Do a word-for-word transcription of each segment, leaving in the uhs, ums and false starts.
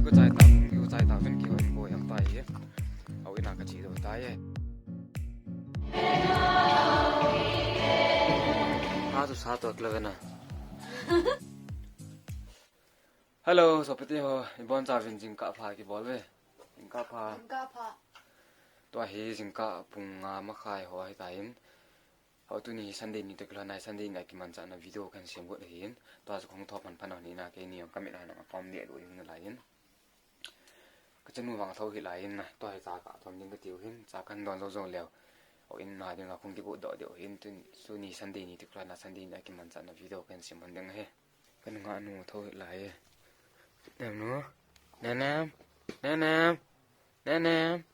Kiu chai ta, kiu chai ta, vin kiu in ko yang tai ye. Au ina ka chi do tai ye. Ha tu sa to klo na. Hello, sopite ho, ibon cha vin jingkah pha kibol ve. Jingkah pha. Jingkah pha. Tua hi jingkah pung nga makhai ho hi ta in. Hau tuni hi Sunday ni te klo nai Sunday ni a kimanchahna video kan sem got ahin. Tua chu kong tho phan phan ni na keini ong kamit na na pom de do hi na lai in. Ka chanu vang tho hi lai in na. Tua hi cha ka thom ding ka tiu hin. Cha kan don zo zo leo. Au in na ding a kong kibu do de hin tun suni Sunday ni te klo na Sunday ni a kimanchahna video kan sem hon ding he. Kan nga nu tho hi lai. Nem nu. Nenem. Nenem. Nenem.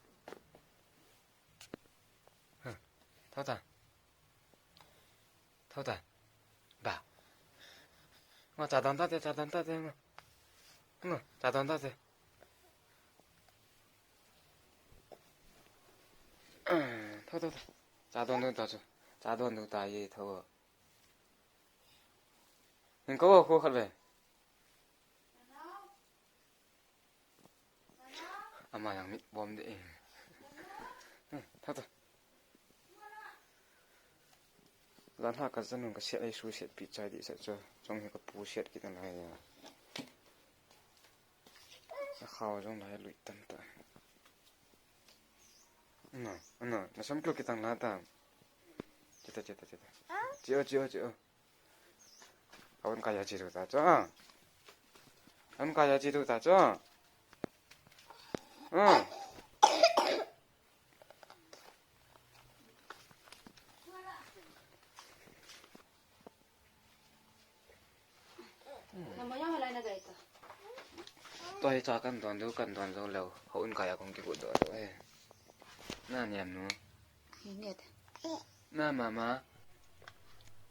Tho ta. Tho ta. Ba. Ngo cha don ta te, cha don ta te ngo. Ngo cha don ta te. Tho, tho, tho. Cha don du ta chu. Cha don du ta ye tho. Hin ko ko khat ve. Ama yang mit bom de. Tha tha. Lan ha ka zanun ka siat ai su siat pi chai di sa cho. Chong hi ka pu siat ki tan lai ya. Sa khau jong lai lui tan ta. Na, na, na sam klo ki tang la ta. Chita, chita, chita. Chio, chio, chio. Aun kaya chiru ta cho. Aun kaya chiru ta cho. Ah. Tua hi cha kan don du, kan don zo leo. Hou in kaya kong kibu do do he. Na niam nu. Nget. Na mama.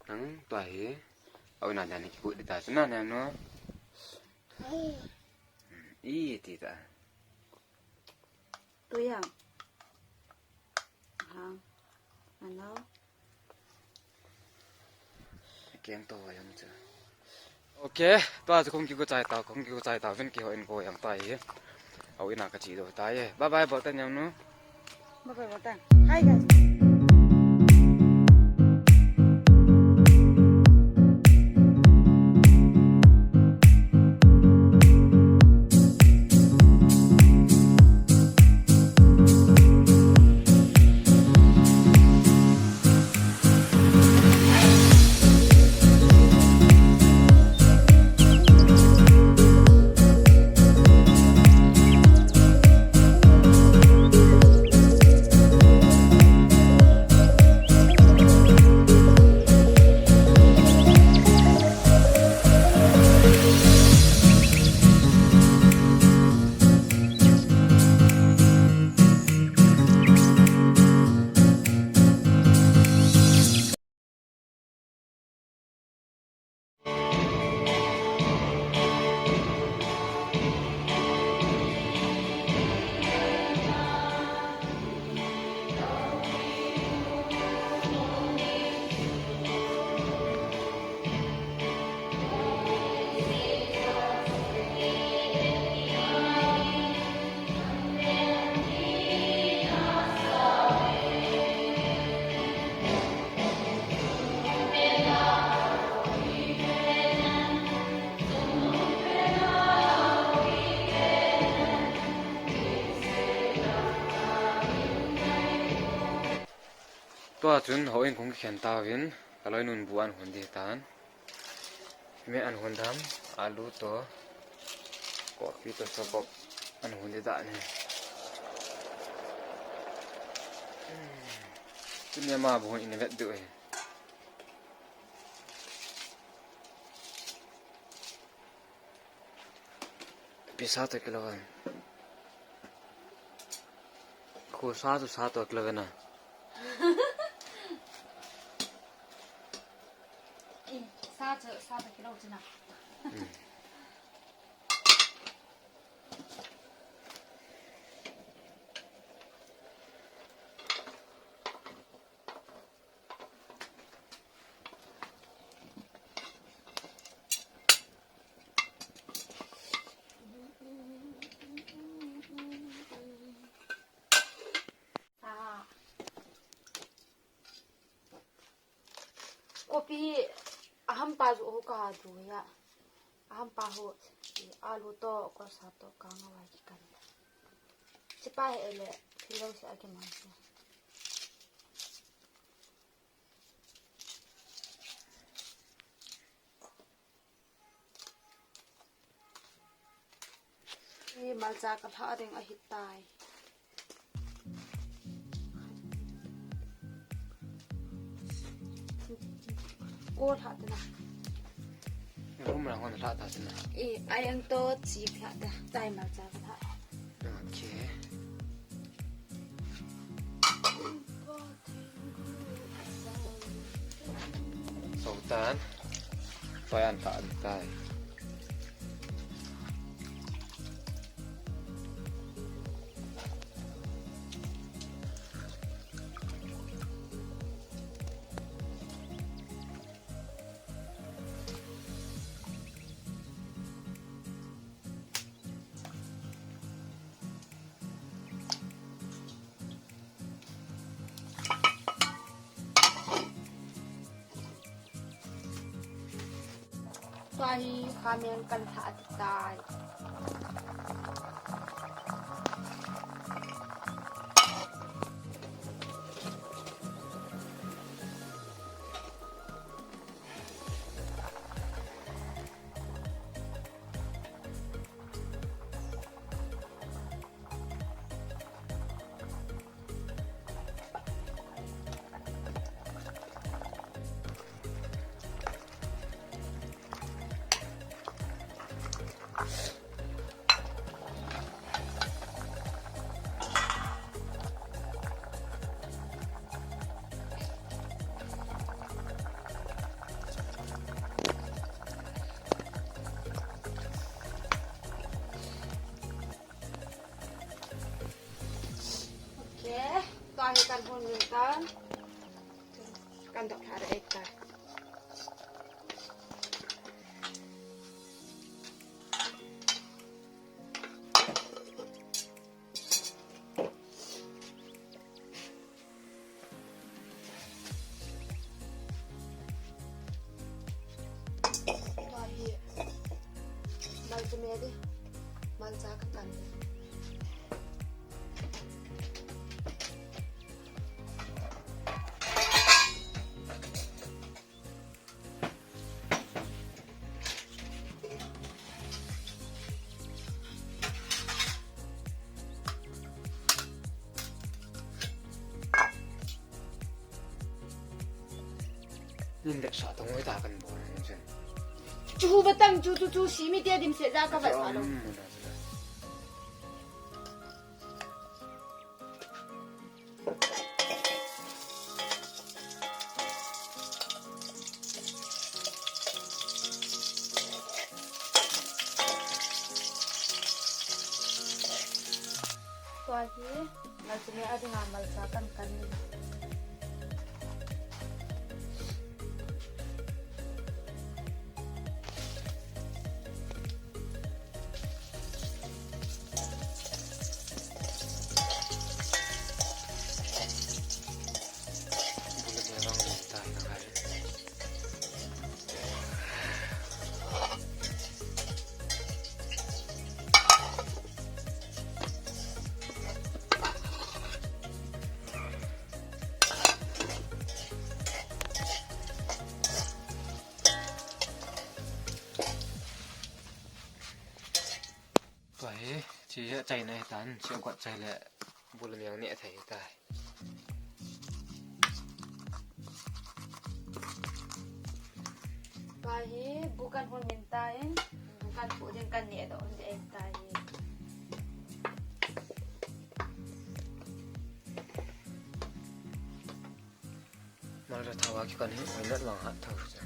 Nang tua hi. Au na dan hi kibu di ta. Na niam nu. I ti ta. Tu yang. Ha. Ano. Keng to yang cha. Okay, tua chu kong kigu chai ta, kong kigu chai ta, vin kiho in ko yang ta ye. Au ina ka chi do ta ye. Bye bye, bol tan yang nu. Bye bye, bol tan. Hi guys. Tua chun houin kong kikhen tauvin, ka loinun bu an hun ding tan. Me an hun dam, alu to, kopi to sokop an hun ding dan hi. Tuni ama bu hun in vet diu hi. Pisa to kilo van. Ko sa to sa to kilo van na. Eh, sa to sa to kilo china. Hmm. Kopi ahampa ju ho kaha ju ya. Ahampa ho, i, alu to, kosa to, kanga wai kikan. Sipa he le, philo se akimang se. Hi malcha kalha ding ahitai. Ko lha tana. Rum la hon lha ta tana. I, ayang to chi lha ta. Tai malcha kalha. Okay. Sultan. Payan ta antai. Tua hi khameng kan thah tai. Okay, tua hi kan hun min tan. Kan dok thar ek ta. Tua hi malcha me di, malcha ka kan di. Nin dek sa tong oi ta kan bol ni chen. Chu ba tang chu chu chu si mi te dim se ja ka ba sa lo. Tua hi, malcha me a dinga malcha kan kan ni. Tua hi, chi hi chai na hi tan, chi got chai le, bul miang ne thei tai. Tua hi, bu kan hun min ta in, bu kan pu din kan ne do, hun din ta hi. Malcha thawa ki kan hi, oi nat lang hat thaw cha.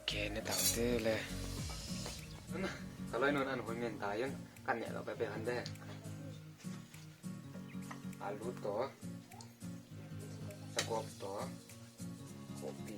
Okay, ne tang te le. Kaloi non an hun min ta yan, kan ne lo pe pe han de. Alu to, sagop to, kopi